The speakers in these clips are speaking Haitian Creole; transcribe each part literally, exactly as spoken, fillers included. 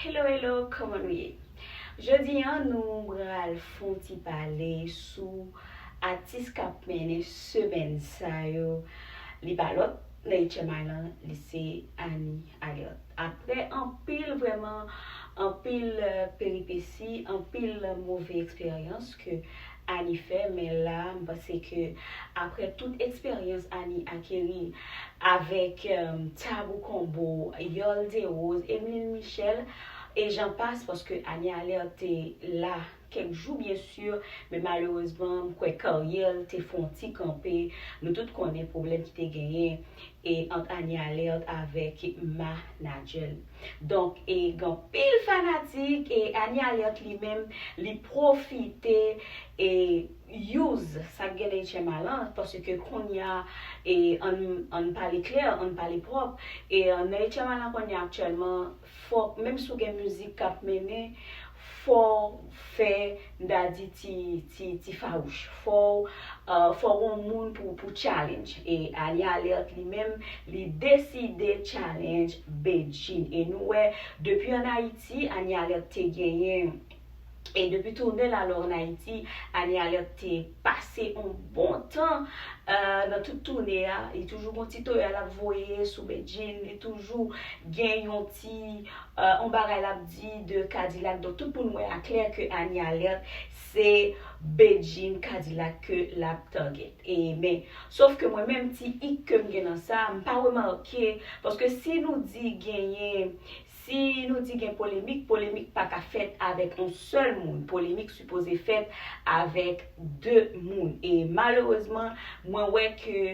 Hello, hello, kòman nou ye? Jodi a, nou pral fè yon ti pale sou atis k ap mennen semèn sa yo. Li pa lòt, nan H M I lan, li se Annie Alerte. Apre anpil, vrèman, anpil, euh, peripesi, anpil move eksperyans ke Annie fè, men la, m panse ke apre tout eksperyans Annie akeri avèk, euh, Tabou Combo, Yol Derose, Emeline Michel, e j'en passe, paske Annie Alerte te la kèk jou, byen si, men malerezman, m kwè karyè l te fè yon ti kanpe. Nou tout konnen pwoblèm ki te genyen e ant Annie Alerte avèk manadjè l. Donk, e gen anpil fanatik, e Annie Alerte li menm, li pwofite e use sa k gen nan H M I lan, paske kounye a, e ann, ann pale klè, ann pale pwòp, e nan H M I lan kounye a aktyèlman, fòk, menm si w gen mizik k ap mennen, fò w fè, m ta di, ti, ti, ti fawouch. Fò w, euh, fò w yon moun pou, pou challenge. E Annie Alerte li menm, li deside challenge Bedjine. E nou wè, depi ann Ayiti, Annie Alerte te genyen, e depi tounen l alò ann Ayiti, Annie Alerte te pase yon bon tan, euh, nan tout tounen an. Li toujou gon ti toya l ap voye sou Bedjine, li toujou gen yon ti, euh, yon bagay l ap di de Kadilak. Donk, tout moun wè aklè ke Annie Alerte, se Bedjine Kadilak ke l ap target. E, men, sof ke mwen menm, ti ik ke m gen nan sa, m pa remake, paske si nou di genyen, si nou di gen polemik, polemik pa ka fèt avèk yon sèl moun. Polemik sipoze fèt avèk de moun. E malerezman, mwen wè ke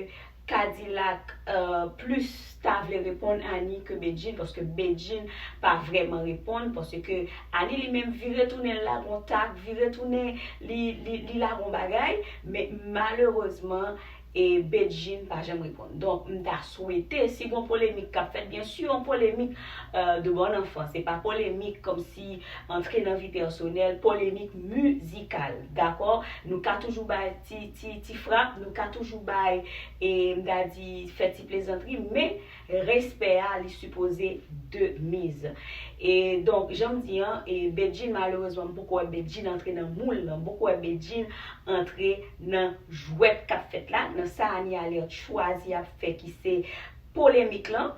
Kadilak, euh, plis ta vle reponn Annie ke Bedjine, paske Bedjine pa vrèman reponn, paske Annie li menm vire tounen l lage yon tak, vire tounen li, li, li lage yon bagay, men malerezman, e Bedjine pa janm reponn. Donk, m ta swete, si gon polemik k ap fèt, byen si yon polemik, euh, de bon enfant, se pa polemik kòmsi antre nan vi pèsonèl, polemik mizikal, dakò? Nou ka toujou bay ti, ti, ti frap, nou ka toujou bay, e m ta di, fè ti plezantri, men respè a, li sipoze de miz. E donk, jan m di an, e Bedjine, malerezman, m poko wè Bedjine antre nan moul lan, m poko wè Bedjine antre nan jwèt k ap fèt la, nan sa Annie Alerte chwazi ap fè ki se polemik lan.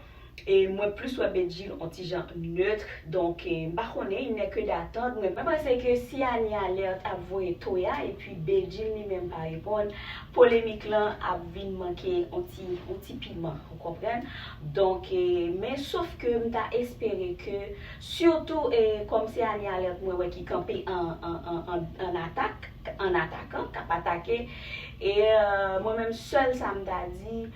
E mwen plis wè Bedjine on ti jan neutre, donk, e, m pa konnen, il n'est que d'attendre, men mwen panse ke si Annie Alerte ap voye toya, epi Bedjine li menm pa reponn, polemik lan ap vin manke on ti, on ti piman, ou konprann? Donk, e, men sof ke m ta espere ke, sitou, e, kòm se Annie Alerte mwen wè ki kanpe an, an, an, an, an atak, an atakan, k ap atake, e, euh, mwen menm sèl sa m ta di,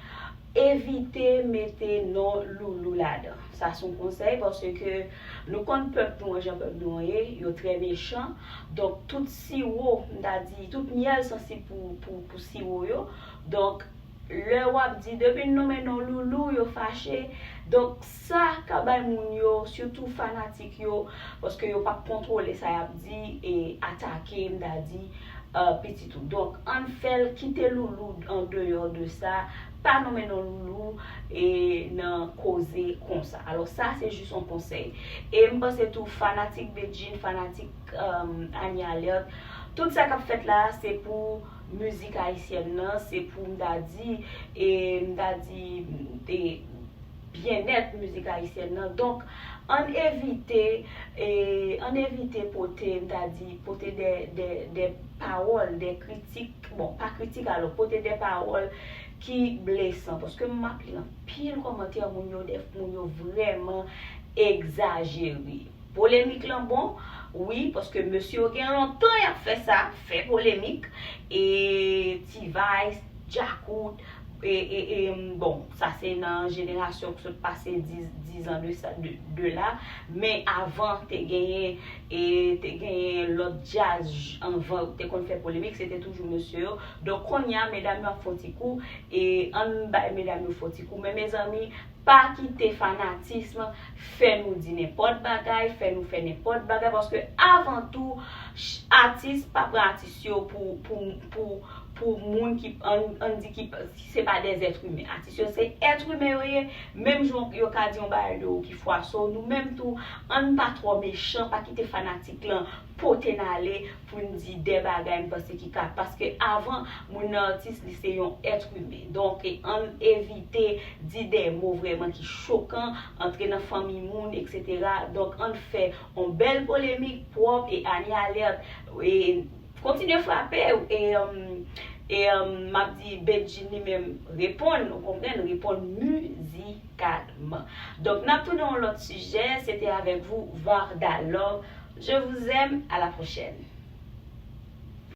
evite mete non Loulou ladan. Sa se yon konsèy, paske nou konn pèp nou an, jan pèp nou an ye, yo trè mechan. Donk, tout siwo, m ta di, tout myèl sansib pou, pou, pou siwo yo. Donk, lè w ap di, depi n nonmen non Loulou, yo fache. Donk, sa ka bay moun yo, sitou fanatik yo, paske yo p ap kontwole sa y ap di, e atake, m ta di, euh, pitit ou. Donk, ann fè l kite Loulou an deyò de sa, pa nonmen non Loulou e nan koze konsa. Alò, sa, se jis yon konsèy. E m panse tou, fanatik Bedjine, fanatik, euh, Annie Alerte, tout sa k ap fèt la, se pou mizik ayisyèn nan, se pou, m ta di, e m ta di, e byennèt mizik ayisyèn nan. Donk, ann evite, e, ann evite pote, m ta di, pote de, de, de pawòl, de kritik, bon, pa kritik alò, pote de pawòl ki blesan, paske m ap li anpil kòmantè moun yo, de moun yo vrèman egzajere. Polemik lan bon, wi, paske mesye yo gen lontan y ap fè sa, fè polemik, e T-Vice, Djakout, e, e, e, bon, sa se nan jenerasyon ki sot pase dis, dis an de sa, de, de la, men avan, te genyen, e te genyen lòt djaz, anvan, te konn fè polemik, se te toujou mesye yo. Donk, kounye a, medam yo ap fè yon ti kou, e ann bay medam yo fè yon ti kou. Men, mezanmi, pa kite fanatism fè nou di nenpòt bagay, fè nou fè nenpòt bagay, paske avan tou, ch-, atis pa pran atis yo pou, pou, pou, pou moun ki, ann, ann di ki, se pa des êtres humains. Atis yo se èt imen yo ye, menm jan yo ka di yon bagay de ou ki fwaso, nou menm tou, ann pa twò mechan, pa kite fanatik lan pote n ale pou n di de bagay n panse ki ka. Paske avan, moun nan atis, li se yon èt imen. Donk, ann evite di de mo vrèman ki chokan, antre nan fanmi moun, et cetera. Donk, ann fè yon bèl polemik pwòp e Annie Alerte, e kontinye frape, e, um, e um, m ap di Bedjine li menm reponn, ou konprann, reponn mizikalman. Donk, n ap tounen yon lòt sijè, se te avèk vou Varda Love. Je vous aime, à la prochaine.